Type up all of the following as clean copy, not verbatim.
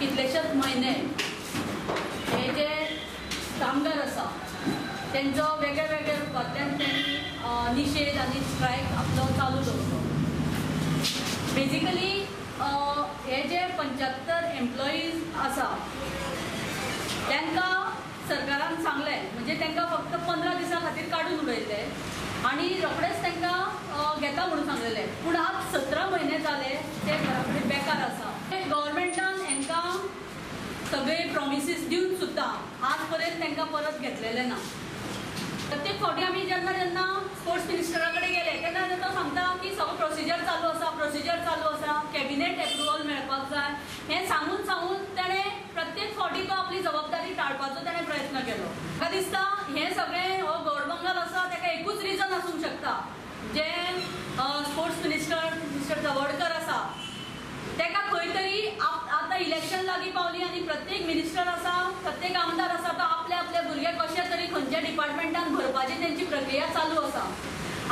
कितलेशेच म्हयने हे जे कामगार आसा तेंचो वेगळ्या वेगळ्या रुपांतल्यान तेणी निशेध आनी स्ट्रायक आपलो चालू दवरलो. बेजिकली हे जे 75 एम्प्लॉईज आसा तांकां सरकारान सांगलें, म्हणजे तांकां फक्त 15 दिसां खातीर काडून उडयल्ले आनी रोखडेच तांकां घेता म्हणून सांगलेलें. पूण आज 17 म्हयने जाले ते घरा कडेन बेकार आसा. गव्हर्मेंटान हांकां सगळे प्रॉमिसीस दिवन सुद्दां आज पर्यंत तांकां परत घेतलेलें ना. प्रत्येक फावटी आमी जेन्ना जेन्ना स्पोर्ट्स मिनिस्टरा कडेन गेले तेन्ना तो सांगता की सगळो प्रोसिजर चालू आसा, प्रोसिजर चालू आसा, कॅबिनेट एप्रुवल मेळपाक जाय. हें सांगून सांगून तेणें प्रत्येक फावटी तो आपली जबाबदारी टाळपाचो तेणें प्रयत्न केलो. म्हाका दिसता हें सगळें हो गौडबंगाल आसा ताका एकूच रिजन आसूंक शकता, जे स्पोर्ट्स मिनिस्टर मिस्टर तवडकर आसा ताका खंय तरी आतां इलेक्शन लागीं पावली आनी प्रत्येक मिनिस्टर आसा, प्रत्येक आमदार आसा तो आपल्या आपल्या भुरग्याक कशें तरी खंयच्या डिपार्टमेंटान भरपाची तेंची प्रक्रिया चालू आसा.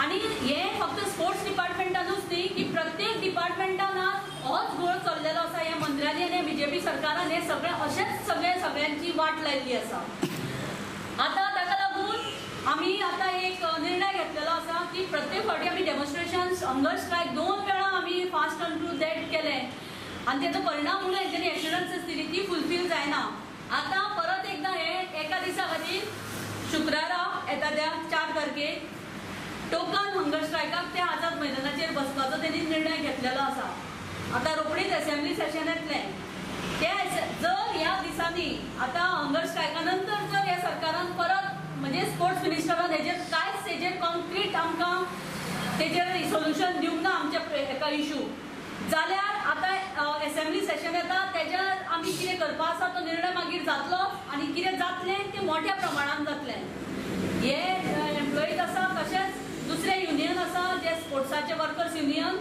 आनी हें फक्त स्पोर्ट्स डिपार्टमेंटानूच न्ही की प्रत्येक डिपार्टमेंटान आज होच घोळ चल्लेलो आसा. ह्या मंत्र्यांनी आनी बीजेपी सरकारान हें सगळें अशेंच सगळें सगळ्यांची वाट लायिल्ली आसा. आतां ताका लागून आमी आतां एक निर्णय घेतलेलो आसा की प्रत्येक फावटी आमी डेमॉन्स्ट्रेशन्स, हंगर स्ट्रायक 2 वेळा आमी फास्ट ऑन टू that केलें आनी तेजो परिणाम म्हणून हेंच्यांनी एश्युरन्सीस दिली ती फुलफील जायना. आतां परत एकदां हे एका दिसा खातीर शुक्रारा येता त्या 4 तारखेक टोकन हंगर स्ट्रायकाक त्या आझाद मैदानाचेर बसपाचो तेणी निर्णय घेतलेलो आसा. आतां रोखडीच एसेंब्ली सेशन येतलें. ते जर ह्या दिसांनी आतां हंगर स्ट्रायका नंतर जर ह्या सरकारान परत म्हणजे स्पोर्ट्स मिनिस्टरान हेजेर कांयच हेजेर कॉन्क्रीट आमकां तेजेर सोल्युशन दिवंक ना आमच्या हेका इशू जाल्यार आतां एसेंब्ली सेशन येता तेजेर आमी कितें करपा आसा तो निर्णय मागीर जातलो आनी कितें जातलें तें मोठ्या प्रमाणान जातलें. हे एम्प्लॉईज आसा तशेंच दुसरें युनियन आसा जे स्पोर्ट्साचे वर्कर्स युनियन